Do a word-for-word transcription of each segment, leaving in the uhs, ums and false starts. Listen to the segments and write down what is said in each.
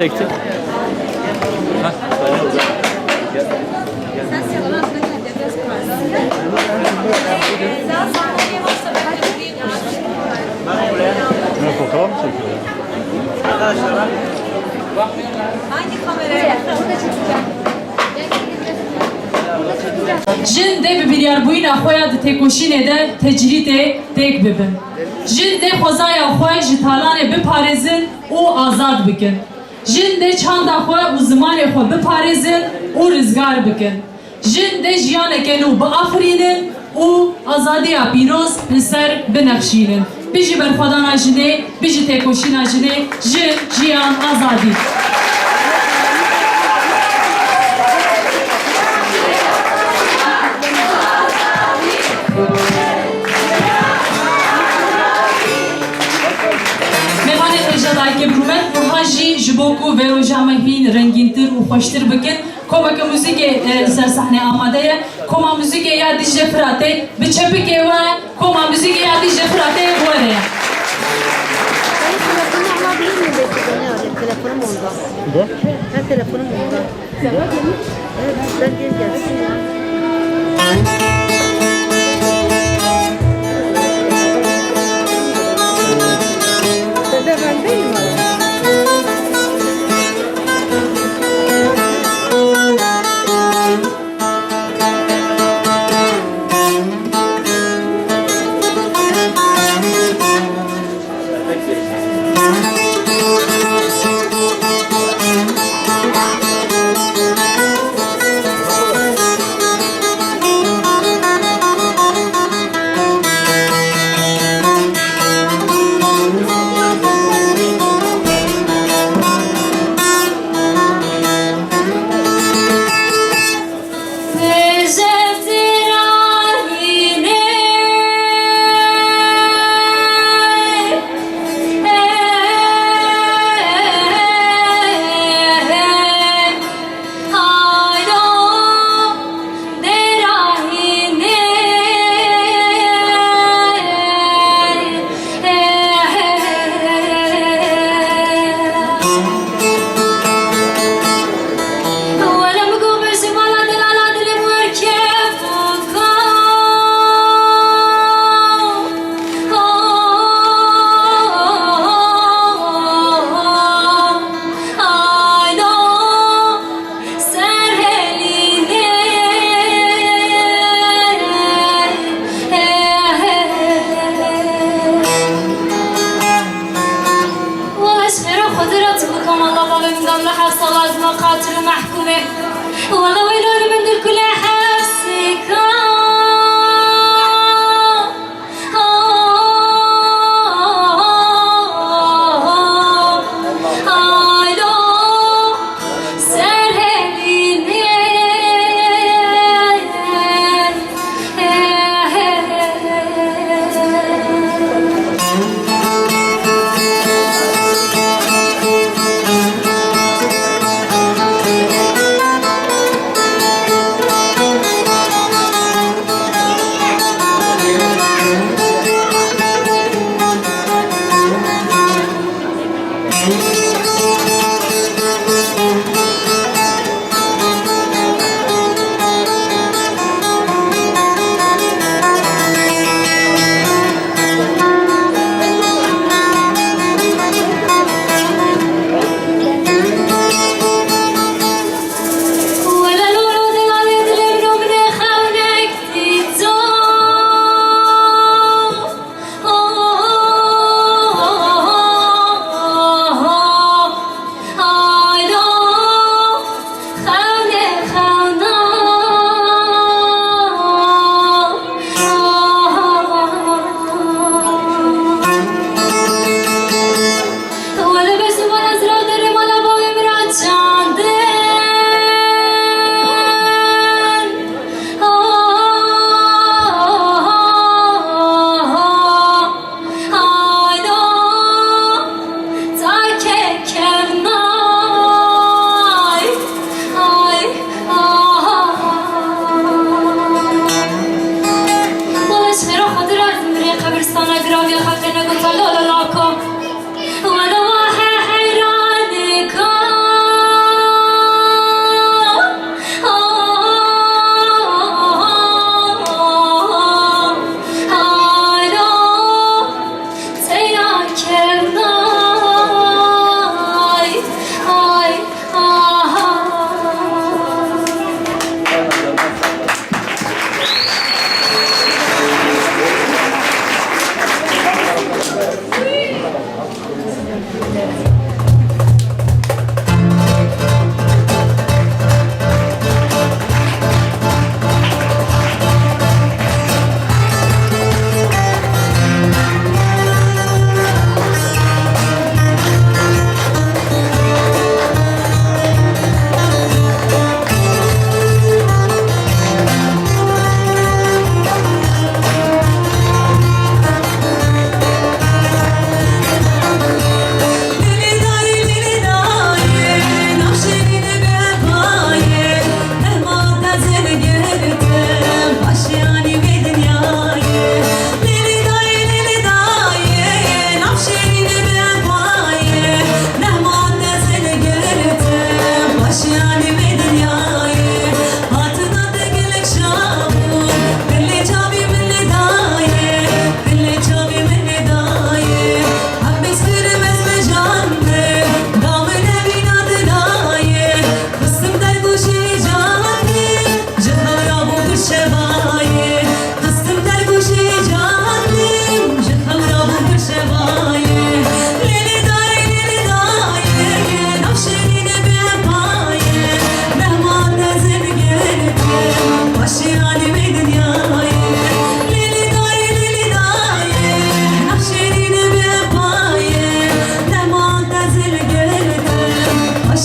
Çektim. Ne, fotoğraf mı çekiyorlar? Jin dê bi biryarbûyîna xwe ya di têkoşînê de tecrîdê têk bibin. Jin dê xwezaya xwe ji talanê biparêzin û azad bikin. Jin dê çanda xwe û zimanê xwe biparêzin û rizgar bikin. Jin dê jiyaneke nû biafirînin û azadiya pîroz li ser binexşînin. Bijî berxwedana jinê, bijî têkoşîna jinê, jin, jiyan, azadî. Mêvanên hêja dayikê bi rûmet, niha jî ji bo ku vê roja me hîn rengîntir û xweştir bikin, komeke muzîkê, e, li ser sahnê amade ye. Koma muzîkê ya Dîcle Firatê, bi çepikê we, koma muzîkê ya Dîcle Firatê were. Benim telefonumu alabilir miyim Bekir'den ya? Telefonum onda. Ne? Ha, telefonum onda. Sen bak. Evet, ben geri gelsin ya. Dede, ben değilim ama. Wala ji xêra Xwedê re tu bi kamala balê min de min heft sala ez me qatil û mehkûmê. Wala weylo li min di kulê hepsê ka.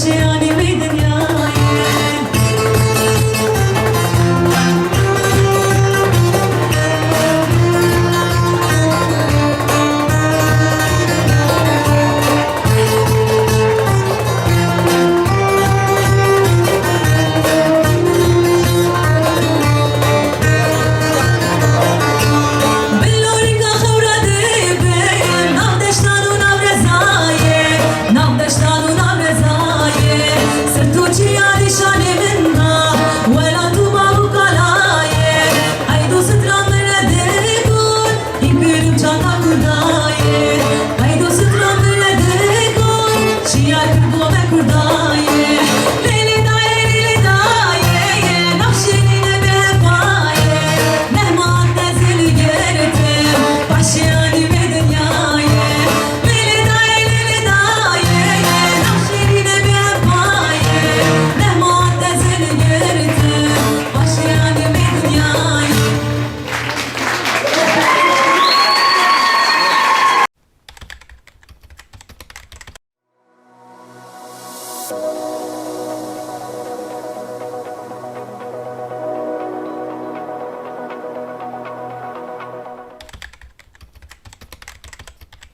Şiyanî vê dinyayê. Bi lorîka xew re dibin, nav deştan û nav rezayê, nav deştan û nav rezayê. Sirt û çiya nîşanê min da, welat û bav û kalayê. Heyd û stran min re digon, hîn pir û çanda kurdayê. Heyd û stran min re digon, şiyar kirdo me kurdayê. Lê lê dayê, lê lê dayê, nav şêrîne bê payê. Mehman te zil girtin, paşiyanî vê dinyayê. Lê lê dayê, lê lê dayê, nav şêrîne bê payê. Mehman te zil girtin, paşiyanî vê dinyayê.